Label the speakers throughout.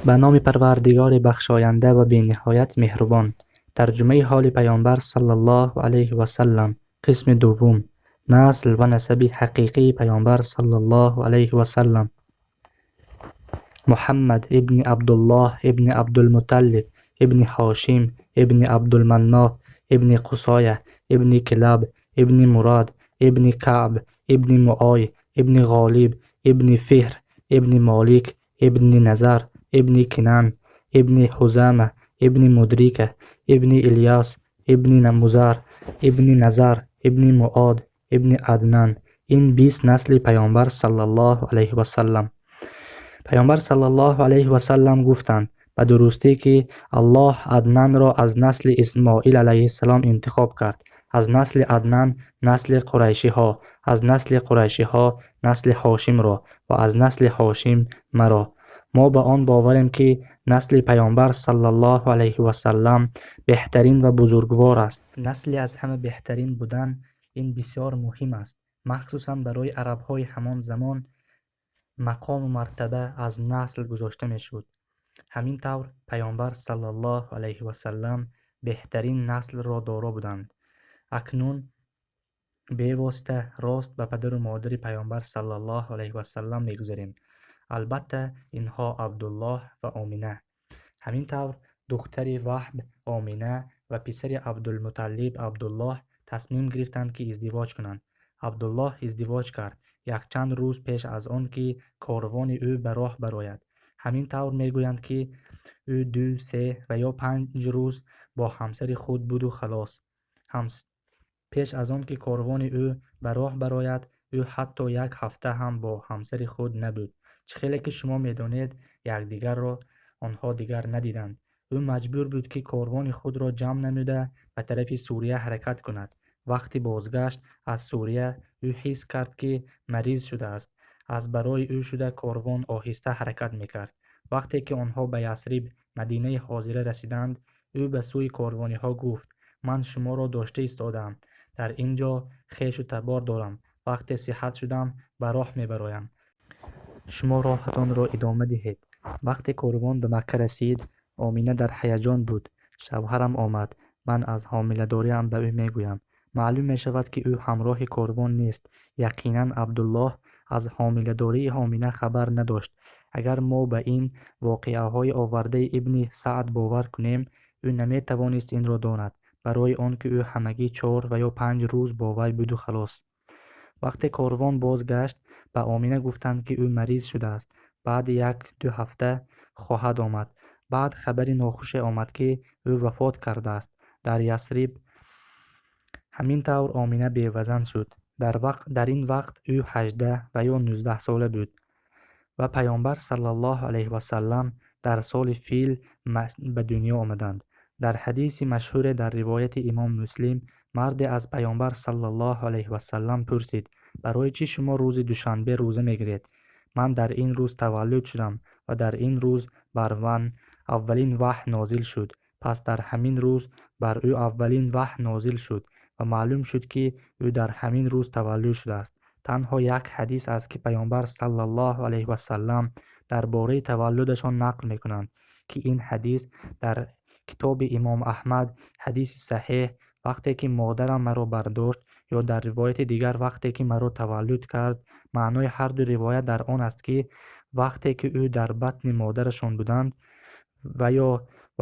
Speaker 1: Ба номи Парвардигори бахшоянда ва бениҳоят меҳрубон. Тарҷумаи ҳоли Паёмбар саллаллоҳу алайҳи васаллам, қисми дуввум. Насл ва насаби ҳақиқии Паёмбар саллаллоҳу алайҳи васаллам. Муҳаммад ибни Абдуллоҳ ибни Абдулмутталиб ибни Ҳошим ибни Абдулманноф ибни Қусоя ибни Килаб ибни Мурад ибни Каъб ибни Муой ибни Ғолиб ибни Фиҳр ибни Молик ибни Назар ибни Кинан ибни Ҳузама ибни Мудрика ибни Илёс ибни Музар ибни Назар ибни Муод ибни Аднан. Ин 20 насли Паёмбар саллаллоҳу алайҳи васаллам. Паёмбар саллаллоҳу алайҳи васаллам гуфтанд: ба дурустӣ, ки Аллоҳ Аднанро аз насли Исмоил алайҳиссалом интихоб кард. Аз насли Аднан насли қурайшиҳо, аз насли қурайшиҳо насли Ҳошимро ва аз насли Ҳошим маро. Мо ба он боварем, ки насли Паёмбар саллаллоҳу алайҳи васаллам беҳтарин ва бузургвор аст. Насли аз ҳама беҳтарин будан ин бисёр муҳим аст. Махсусан барои арабҳои ҳамон замон мақому мартаба аз насл гузошта мешуд. Ҳамин тавр, Паёмбар саллаллоҳу алайҳи васаллам беҳтарин наслро доро буданд. Акнун бевосита рост ба падару модари Паёмбар саллаллоҳу алайҳи васаллам мегузарем. Албатта, инҳо Абдуллоҳ ва Омина. Ҳамин тавр, духтари Ваҳб Омина ва писари Абдулмуталлиб Абдуллоҳ тасмим гирифтанд, ки издивоҷ кунанд. Абдуллоҳ издивоҷ кард якчанд рӯз пеш аз он ки корвони ӯ ба роҳ барояд. Ҳамин тавр, мегӯянд, ки ӯ 2, 3 ва ё 5 рӯз бо ҳамсари худ буду халос. Пеш аз он ки корвони ӯ ба роҳ барояд, ӯ ҳатто як ҳафта ҳам бо ҳамсари худ набуд. Чӣ хеле ки шумо медонед, якдигарро онҳо дигар надиданд. Ӯ маҷбур буд, ки корвони худро ҷамъ намуда, ба тарафи Сурия ҳаракат кунад. Вақти бозгашт аз Сурия ӯ ҳис кард, ки мариз шудааст. Аз барои ӯ шуда корвон оҳиста ҳаракат мекард. Вақте ки онҳо ба Ясриб, Мадинаи ҳозира, расиданд, ӯ ба сӯи корвониҳо гуфт: «Ман шуморо дошта истодаам. Дар ин ҷо хешу табор дорам. Вақте сиҳат шудам, ба роҳ мебароям. Шумо роҳатонро идома диҳед». Вақте корвон ба Макка расид, Омина дар ҳаяҷон буд: «Шавҳарам омад, ман аз ҳомиладориам ба ӯ мегӯям. Маълум мешавад, ки ӯ ҳамроҳи корвон нест». Яқинан, Абдуллоҳ аз ҳомиладории Омина хабар надошт. Агар мо ба ин воқеаҳои овардаи Ибни Саъд бовар кунем, ӯ наметавонист инро донад, барои он ки ӯ ҳамагӣ 4 ва ё 5 рӯз бо вай буду халос. Вақте корвон бозгашт, ба Омина гуфтанд, ки ӯ мариз шудааст, баъди 1-2 ҳафта хоҳад омад. Баъд хабари нохуше омад, ки ӯ вафот кардааст дар Ясриб. Ҳамин тавр, Омина бевазан шуд. Дар ин вақт ӯ 18 ва ё 19 сола буд ва Паёмбар саллаллоҳу алайҳи васаллам дар соли фил ба дунё омаданд. Дар ҳадиси машҳуре дар ривояти имом Муслим, марде аз Паёмбар саллаллоҳу алайҳи васаллам пурсид: «Барои чӣ шумо рӯзи душанбе рӯза мегиред?» «Ман дар ин рӯз таваллуд шудам ва дар ин рӯз бар ман аввалин ваҳй нозил шуд». Пас дар ҳамин рӯз бар ӯ аввалин ваҳй нозил шуд ва маълум шуд, ки ӯ дар ҳамин рӯз таваллуд шудааст. Танҳо як ҳадис аст, ки Паёмбар саллаллоҳу алайҳи васаллам дар бораи таваллудашон нақл мекунанд, ки ин ҳадис дар китоби имом Аҳмад, ҳадиси саҳеҳ: «Вақте ки модарам маро бардошт» ё дар ривояти дигар «вақте ки маро таваллуд кард». Маънои ҳарду ривоят дар он аст, ки вақте ки ӯ дар батни модарашон буданд ва ё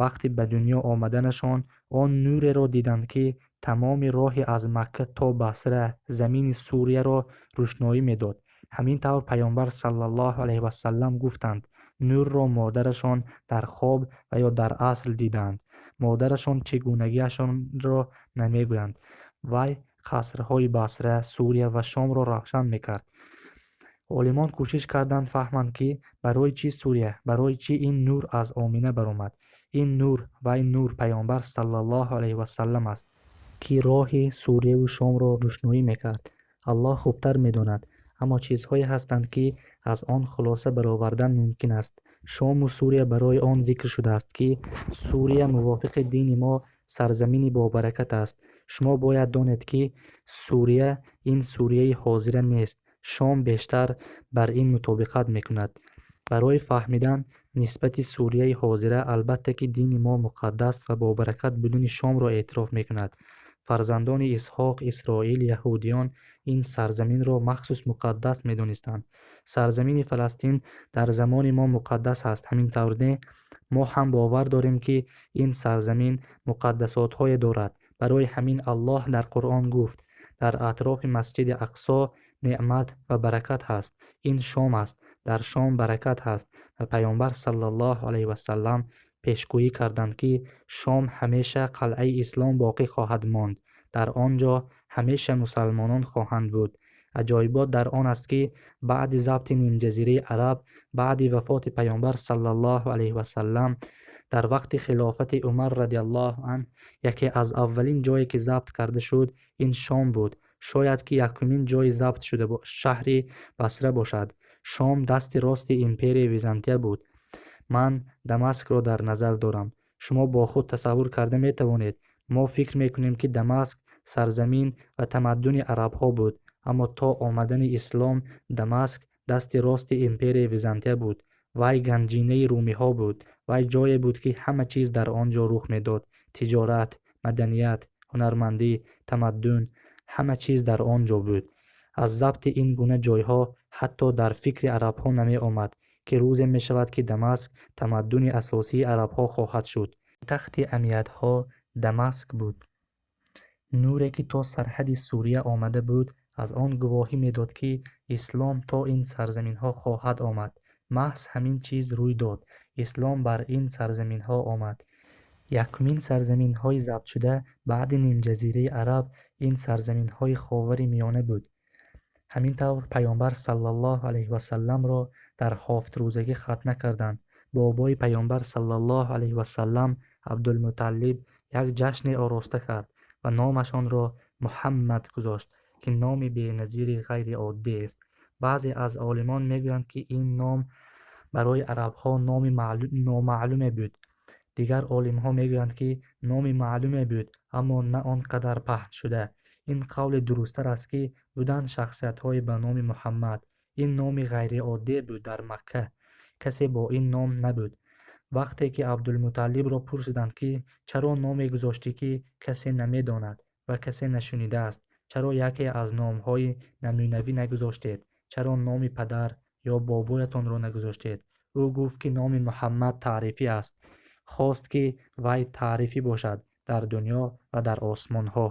Speaker 1: вақти ба дунё омаданашон, он нуреро диданд, ки тамоми роҳи аз Макка то Басра, замини Сурияро рӯшноӣ медод. Ҳамин тавр, Паёмбар саллаллоҳу алайҳи васаллам гуфтанд: нурро модарашон дар хоб ва ё дар асл дидаанд. Модарашон чӣ гунагиашонро намегӯянд. Вай қасрҳои Басра, Сурия ва Шомро равшан мекард. Олимон кӯшиш карданд фаҳманд, ки барои чӣ Сурия, барои чӣ ин нур аз Омина баромад. Ин нур, вай нур Паёмбар саллаллоҳу алайҳи васаллам аст, ки роҳи Сурияву Шомро рӯшноӣ мекард. Аллоҳ хубтар медонад, аммо чизҳое ҳастанд, ки аз он хулоса баровардан мумкин аст. Шому Сурия барои он зикр шудааст, ки Сурия мувофиқи дини мо сарзамини бобаракат аст. Шумо бояд донед, ки Сурия ин Сурияи ҳозира нест. Шом бештар бар ин мутобиқат мекунад. Барои фаҳмидан Нисбати Сурияи ҳозира албатта ки дини мо муқаддас ва бобаракат будани Шомро эътироф мекунад. Фарзандони Исҳоқ, Исроил, яҳудиён ин сарзаминро махсус муқаддас медонистанд. Сарзамини Фаластин дар замони мо муқаддас аст, ҳамин тавр не? Мо ҳам бовар дорем, ки ин сарзамин муқаддасотҳое дорад. Барои ҳамин Аллоҳ дар Қуръон гуфт: дар атрофи масҷиди Ақсо неъмат ва баракат ҳаст. Ин Шом аст. Дар Шом баракат ҳаст ва Паёмбар саллаллоҳу алайҳи васаллам пешгӯӣ карданд, ки Шом ҳамеша қалъаи ислом боқӣ хоҳад монд. Дар он ҷо ҳамеша мусалмонон хоҳанд буд. Аҷоибот дар он аст, ки баъди забти нимҷазираи Араб, баъди вафоти Паёмбар саллаллоҳу алайҳи васаллам, дар вақти хилофати Умар радиаллоҳу анҳ, яке аз аввалин ҷое ки забт карда шуд, ин Шом буд. Шояд ки якумин ҷои забт шуда шаҳри Басра бошад. Шом дасти рости империяи Византия буд. Ман Дамаскро дар назар дорам. Шумо бо худ тасаввур карда метавонед. Мо фикр мекунем, ки Дамаск сарзамин ва тамаддуни арабҳо буд, аммо то омадани ислом Дамаск дасти рости империяи Византия буд. Вай ганҷинаи румиҳо буд. Вай ҷое буд, ки ҳама чиз дар он ҷо рух медод: тиҷорат, маданият, ҳунармандӣ, тамаддун, ҳама чиз дар он ҷо буд. Аз забти ин гуна ҷойҳо ҳатто дар фикри арабҳо намеомад, ки рӯзе мешавад, ки Дамаск тамаддуни асосии арабҳо хоҳад шуд. Пойтахти Омайядҳо Дамаск буд. Нуре, ки то сарҳади Сурия омада буд, аз он гувоҳӣ медод, ки ислом то ин сарзаминҳо хоҳад омад. Маҳз ҳамин чиз рӯй дод. Ислом бар ин сарзаминҳо омад. Якумин сарзаминҳои забтшуда баъди нимҷазираи Араб ин сарзаминҳои Ховари Миёна буд. Ҳамин тавр Паёмбар саллаллоҳу алайҳи васалламро дар ҳафтрӯзагӣ хатна карданд. Бобои Паёмбар саллаллоҳу алайҳи васаллам Абдулмуталлиб як ҷашне ороста кард ва номашонро Муҳаммад гузошт, ки номи беназири ғайриоддиест. Баъзе аз олимон мегӯянд, ки ин ном барои арабҳо номи номаълуме буд. Дигар олимҳо мегӯянд, ки номи маълуме буд, аммо на он қадар паҳншуда. Ин қавли дурусттар аст, ки буданд шахсиятҳое ба номи Муҳаммад. Ин номи ғайриоддие буд дар Макка. Касе бо ин ном набуд. Вақте ки Абдулмуталлибро пурсиданд, ки чаро номе гузоштӣ, ки касе намедонад ва касе нашунидааст, чаро яке аз номҳои намунавӣ нагузоштед, чаро номи падар ё бобоятонро нагузоштед? Ӯ гуфт, ки номи Муҳаммад таърифӣ аст. Хост, ки вай таърифӣ бошад дар дунё ва дар осмонҳо.